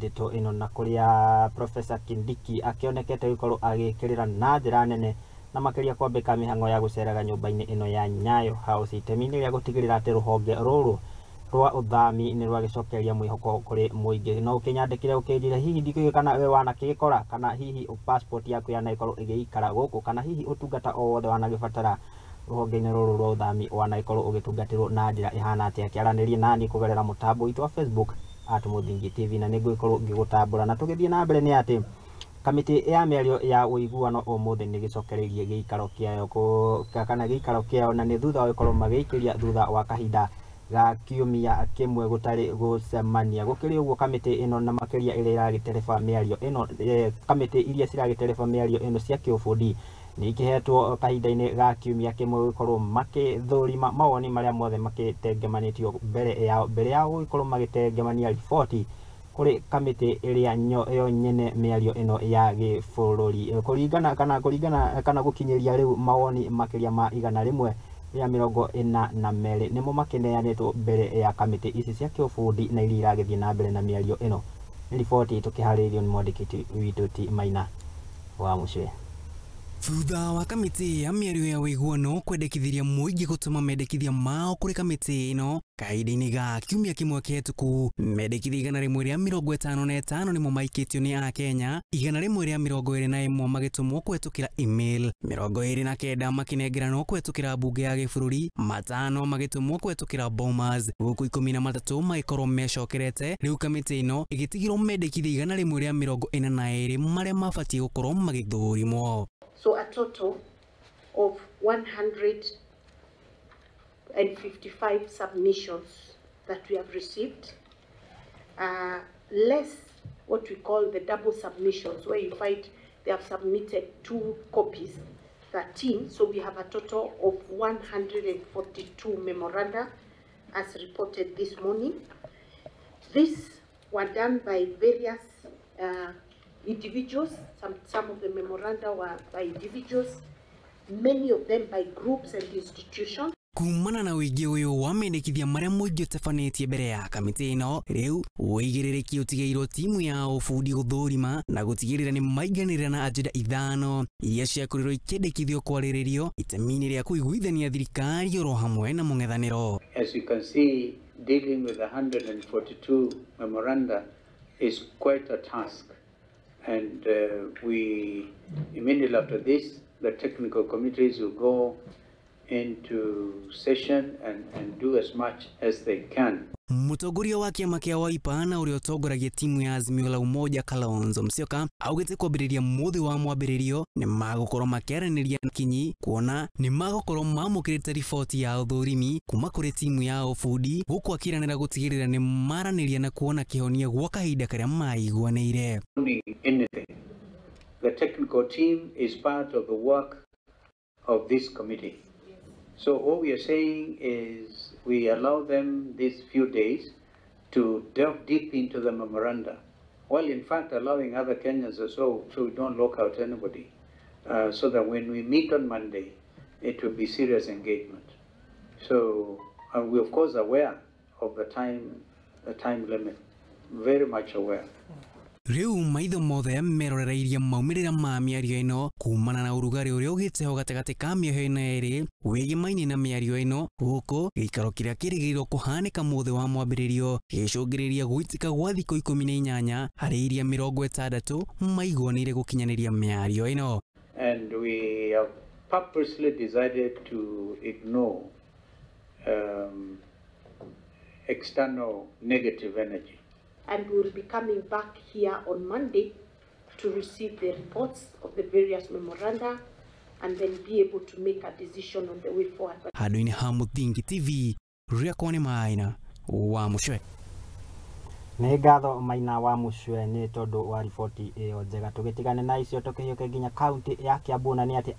Ndeto ĩno na kũrĩa Professor Kindiki akĩonekete gũkorwo agĩkĩrĩra na njĩra nene na makĩria kwambĩka mĩhang'o ya gũceraga nyũmba-inĩ ĩno ya Nyayo House itemi-inĩ rĩa gũtigĩrĩra atĩ rũhonge rũrũ rwa ũthami nĩ rwagĩcokeria mwĩhoko kũrĩ mũingĩ. No ũkĩnyandĩkĩre ũkĩnjĩre hihi ndikĩũĩ kana we wanakĩgĩkora, kana hihi passport yaku yanagĩkorwo ĩgĩikara gũkũ, kana hihi ũtungata o wothe wanagĩbatara rũhonge-inĩ rũrũ rwa ũthami wanagĩkorwo ũgĩtungatĩrwo na njĩra ĩhana atĩa. Kĩaranĩrie nani kũgerera mũtambo witũ wa Facebook @Mũthingi TV, na nĩngũgĩkorwo ngĩgũtambũra. Na tũgĩthiĩ na mbere nĩ atĩ kamĩtĩ ya mĩario ya ũiguano ũmũthĩ nĩ gĩcokereirie gĩikaro kĩayo kana gĩikaro kĩayo, na nĩ thutha wa gũkorwo magĩikĩria thutha wa kahinda ga kiumia kĩmwe gũtarĩ gũcemania. Gũkĩrĩ ũguo, kamĩtĩ ĩno na makĩria ĩrĩa ĩragĩtereba mĩario ĩno, kamĩtĩ iria ciragĩtereba mĩario ĩno cia kĩũbundi nĩ ikĩhetwo kahinda-inĩ ga kiumia kĩmwe gũkorwo makĩthũrima mawoni marĩa mothe makĩtengemanĩtio mbere yao gũgĩkorwo magĩtengemania riboti kũrĩ kamĩtĩ ĩrĩa yo nyene mĩario ĩno ya gĩbũrũri. Kũringana kana gũkinyĩria rĩu, mawoni makĩria ma 142 nĩmo makĩneanĩtwo mbere ya kamĩtĩ ici cia kĩũbundi na iria iragĩthiĩ na mbere na mĩario ĩno. Nĩ riboti tũkĩharĩrĩirio nĩ mwandĩki witũ ti Maina wa Mũcwe. Thutha wa kamĩtĩ ya mĩario ya ũiguano kwendekithĩria mũingĩ gũtũma mendekithia mao kũrĩ kamĩtĩ ĩno kahinda-inĩ ga kiumia kĩmwe kĩhetũku, mendekithia 155 nĩmo maikĩtio nĩ akenya, 121 magĩtũmwo kũhetũkĩra email, 29 makĩnengeranwo kũhetũkĩra mbunge ya gĩbũrũri, 5 magĩtũmwo kũhetũkĩra Bomas, gũkũ 13 magĩkorwo mecokerete. Rĩu kamĩtĩ ĩno ĩgĩtigĩrwo mendekithia 142 marĩa mabatiĩ gũkorwo magĩthũrimwo. So a total of 155 submissions that we have received, less what we call the double submissions, where you find they have submitted two copies, 13. So we have a total of 142 memoranda as reported this morning. These were done by various individuals. Some of the memoranda were by individuals, many of them by groups and institutions. Kumana na ũingĩ ũyũ wa mendekithia marĩa mũingĩ ũtabanĩtie mbere ya kamĩtĩ ĩno, rĩu ũigĩrĩrĩki ũtigĩirwo timu ya ũbundi gũthũrima na gũtigĩrĩra nĩ maiganĩrĩra na ajenda 5 iria ciakorirwo ikĩendekithio kwarĩrĩrio itemi-inĩ rĩa kũiguithania thirikari oro hamwe na mũng'ethanĩro. As you can see, dealing with 142 memoranda is quite a task. And we, immediately after this, the technical committees will go into session and do as much as they can. Mũtongoria wa kĩama kĩa Wiper na ũrĩa ũtongoragia timu ya Azimio la Umoja Kalonzo Musyoka augĩte kwambĩrĩria mũthĩ wa mwambĩrĩrio nĩ magũkorwo makĩaranĩria na kinyi, kuona nĩ magũkorwo mamũkĩrĩte riboti ya ũthũrimi kuma kũrĩ timu ya ũbundi, gũkũ akĩranĩra gũtigĩrĩra nĩ maranĩria na kuona kĩhonia gwa kahinda karĩa maiguanĩire. Anything. The technical team is part of the work of this committee. So what we are saying is we allow them these few days to delve deep into the memoranda, while in fact allowing other Kenyans as well, so we don't lock out anybody, so that when we meet on Monday, it will be serious engagement. So we of course aware of the time limit, very much aware. Rĩu maitho mothe merorereirie maumĩrĩra ma mĩario ĩno kumana na ũrugarĩ ũrĩa ũgĩte ho gatagatĩ ka mĩoho ĩno ĩrĩ wĩgĩmaine na mĩario ĩno, gũkũ gĩikaro kĩrĩa kĩrĩgĩrĩirwo kũhanĩka mũthĩ wa mwambĩrĩrio gĩcũngĩrĩria gũitĩka gwa thikũ 18 harĩ iria 60 maiguanĩire gũkinyanĩria mĩario ĩno. And we have purposely decided to ignore external negative energy. And we will be coming back here on Monday to receive the reports of the various memoranda and then be able to make a decision on the way forward. Handũ-inĩ ha Mũthingi TV, rĩakwa nĩ Maina wa Mũcwe. Nĩ ngatho Maina wa Mũcwe nĩ tondũ wa riboti ĩyo njega. Tũgĩtigane na icio, tũkĩhiũke nginya kaunti ya Kiambu, na nĩ atĩ